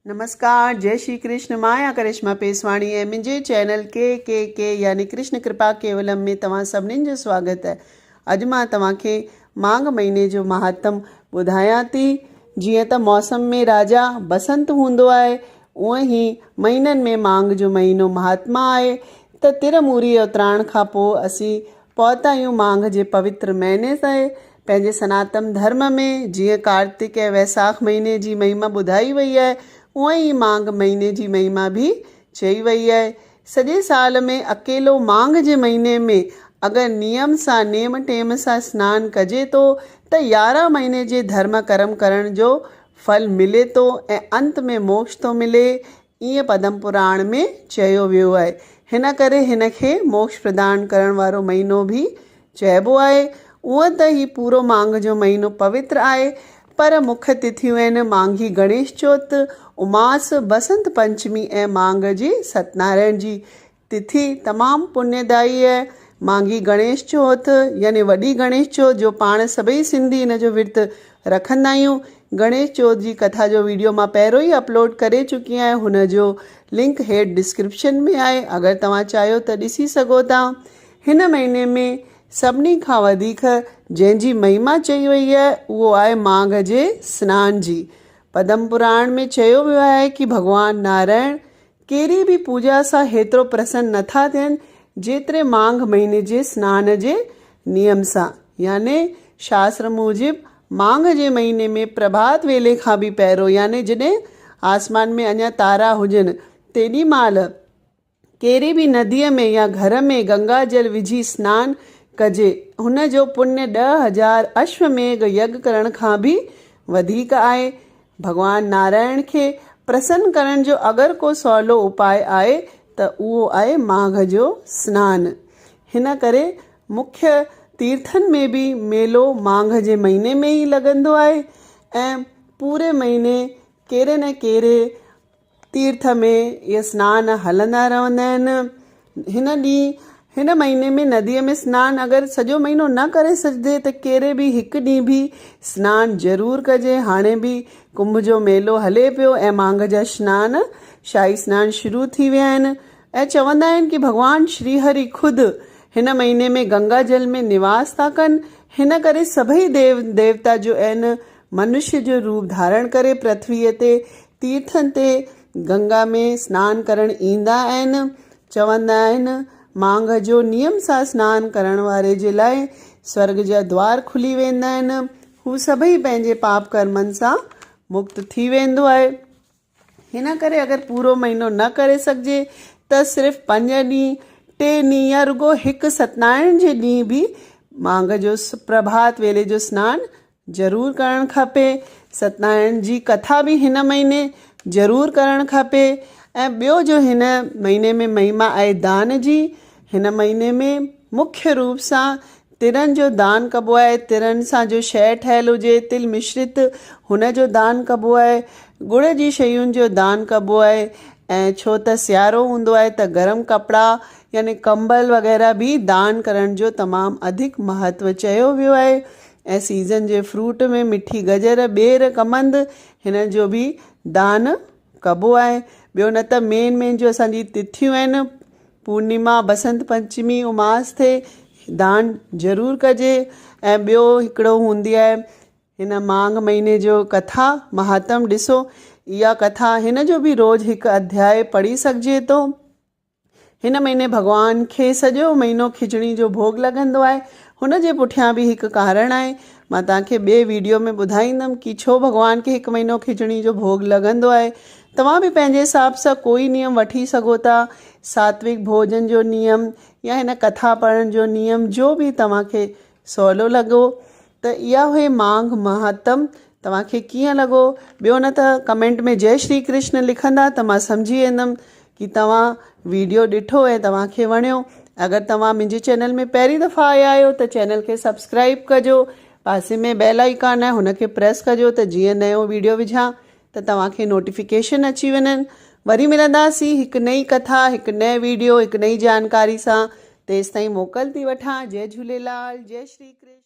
نمسڪار جئي شري ڪرشن مان آهيان ڪرشما پيسواڻي ۽ منهنجي چينل ڪي ڪي ڪي يعني ڪرشن ڪرپا ڪيولم ۾ توهان سڀنين جو سواگت آهي اڄ مان توهان کي ماگهه مهيني جو مهاتم ٻڌايان ٿي جيئن ته موسم ۾ راجا بسنت هوندو آهي اونئن ئي مهينن ۾ ماگهه جو مهينو مهاتما آهي ته تر موري اتراڻ کان پوء اسين پهتا آهيون ماگهه جي پوتر مهيني تي پنهنجي سناتم ڌرم ۾ جيئن ڪارتڪ ۽ ويساک مهيني جي مهما ٻڌائي وئي آهي، اونئن ئي ماگهه مهيني جي مهما به چئي وئي آهي. سڄي سال ۾ اڪيلو ماگهه جي مهيني ۾ اگر نيم سان نيم ٽيم سان سنان ڪجي ٿو ته 11 مهيني جي ڌرم ڪرم ڪرڻ جو ڦل ملي ٿو ۽ انت ۾ موڪش ٿو ملي، ائين پدم پراڻ ۾ چيو ويو آهي. هن ڪري هن کي موڪش پردان ڪرڻ وارو مهينو به چئبو آهي. هونئن ته هي پورو مانگهه جو مهينو پوتر آهي، پر مک تٿيون آهن مانگهي گڻيش چوٿ، اماس، بسنت پنچمي ۽ مانگهه جي ستنارائڻ جي تٿي تمام پڃدائي آهي. مانگهي گڻيش چوٿ يعني وڏي گڻيش چوٿ جو پاڻ سڀئي سنڌي ان جو ورت رکندا آهيون. گڻيش چوٿ جي ڪٿا جو ويڊيو مان پهريون ئي اپلوڊ ڪري چڪي آهيان هن جو لنڪ هيٺ ڊسڪرپشن ۾ آهي اگر توهان چاهيو ته ڏسي سگهو ٿا. هن مهيني ۾ سڀني کان وڌيڪ جنهن جي مهما چئي وئي آهي اهو آهي ماگهه جي سنان جي. پدم پراڻ ۾ چيو ويو آهي ڪي ڀڳوان نارائڻ ڪهڙي به پوڄا سان هيترو پرسن نٿا ٿين جيتري مانگهه مهيني جي سنان جي نيم سان. يعني شاستر موجب مانگهه جي مهيني ۾ پرڀات ويلي کان به پهريون يعني جڏهن آسمان ۾ اڃا تارا هجن تيڏي مهل ڪهڙي به نديء ۾ يا گهر ۾ گنگا جل وجهي سنان ڪجي هن جو پڃ 10,000 اشوميگهه يگ ڪرڻ کان به وڌيڪ آهي. ڀڳوان نارائڻ کي پرسن ڪرڻ جو اگر ڪو سولو اپاء آهي ته اهو آهي ماگهه جو سنان. هن ڪري مکيه تيرٿن ۾ به ميلو ماگهه جي مهيني ۾ ئي لڳندو آهي ۽ پوري مهيني ڪهڙي نه ڪهڙي تيرٿ ۾ اهي سنان هلندا رهندا آهن. هن ڏينهن هن مهيني ۾ نديء ۾ سنان اگر سڄو مهينو نه ڪري سگهجي ته ڪهڙي به هڪ ڏينهن به سنان ضرور ڪجي. هاڻي به ڪنڀ جو ميلو هلي پيو ۽ مانگهه جا سنان شاهي سنان شروع ٿي ويا آهن ۽ چوندا آهن ڪي ڀڳوان شري هري خود هن مهيني ۾ گنگا جل ۾ نواس ٿا ڪن هن ڪري سڀئي ديو ديوتا جو عين منشي جو روپ ڌارڻ ڪري پرٿويء تي تيرٿن تي گنگا ۾ سنان ڪرڻ ايندا آهن. چوندا آهن، مانگهه جو نيم سان سنان ڪرڻ واري جي لاء سورڳ جا دوار کلي ويندا آهن. هو سڀئي پنهنجي پاپ ڪرمن سان مڪت ٿي ويندو آهي. هن ڪري اگر پورو مهينو نه ڪري سگهجي ته صرف پنج ڏينهن، ٽي ڏينهن يا رڳو هڪ ستنارائڻ جي ڏينهن به مانگهه جو پرڀات ويلي جو سنان ضرور ڪرڻ کپي. ستنارائڻ جي ڪٿا به هن مهيني ضرور ڪرڻ کپي ۽ ٻيو جو هن مهيني ۾ مهما آهي دان جي. هن مهيني ۾ مکيه روپ سان ترن جو دان ڪبو آهي. ترن سان جو شيء ٺهيل هجي تل مشرت هن جو دان ڪبو آهي. ڳڙ جي شين جو دان ڪبو آهي ۽ ڇو ته سيارو هوندو آهي ته گرم ڪپڙا يعني ڪمبل وغيره به دان ڪرڻ جو تمام اڌڪ مهتو چيو ويو آهي. ۽ سيزن جي فروٽ ۾ مٺي گجر، ٻير، ڪمند هن جو به دان ڪبو آهي. ٻيو نه ته مين مين جو اسان جي تٿيون آهن پورنيما، بسنت پنچمي، اماس تي دان ضرور ڪجي ۽ ٻيو هڪڙو هوندي آهي هن ماگهه مهيني جو ڪٿا مهاتم ڏسو اها ڪٿا هن جو به روز هڪ اڌياء پڙهي سگهجي ٿو. هن مهيني ڀڳوان کي سڄو مهينو کچڙي جو ڀوڳ لڳندو آهي. هن جي پٺيان به هڪ ڪارڻ آهي. مان توهان کي ٻئي ويڊيو ۾ ٻڌائيندم ڪي ڇو ڀڳوان کي هڪ مهينو کچڙي جو ڀوڳ لڳندو آهي. توهان به پنهنجي حساب سان ڪوئي نيم وٺي سگهو ٿا. ساتوڪ ڀوڄن جو نيم يا هن ڪٿا پڙهڻ جو نيم جو به توهان کي سولو لڳو ته اها هئي مانگهه مهاتم توهان کي ڪيئن لڳو ٻيو نه ته ڪمينٽ ۾ جئي شري ڪرشن لکندا ته مان سمجهي ويندم ڪي توهان ويڊيو ڏٺو ۽ توهان کي وڻيو اگر توهان منهنجي چينل ۾ پهرين دفعا آيا آهيو ته چينل کي سبسڪرائب ڪجو پاسي ۾ بيل آئيڪان آهي هن کي پريس ڪجو ته جيئن نيو ويڊيو وجهان ته توهان کي نوٽيفڪيشن اچي وڃن وري ملنداسين هڪ نئين ڪٿا هڪ نئين ويڊيو هڪ نئين جانڪاري سان تيستائين موڪل ٿي وٺان جئي جهوليلال جئي شري ڪرشن.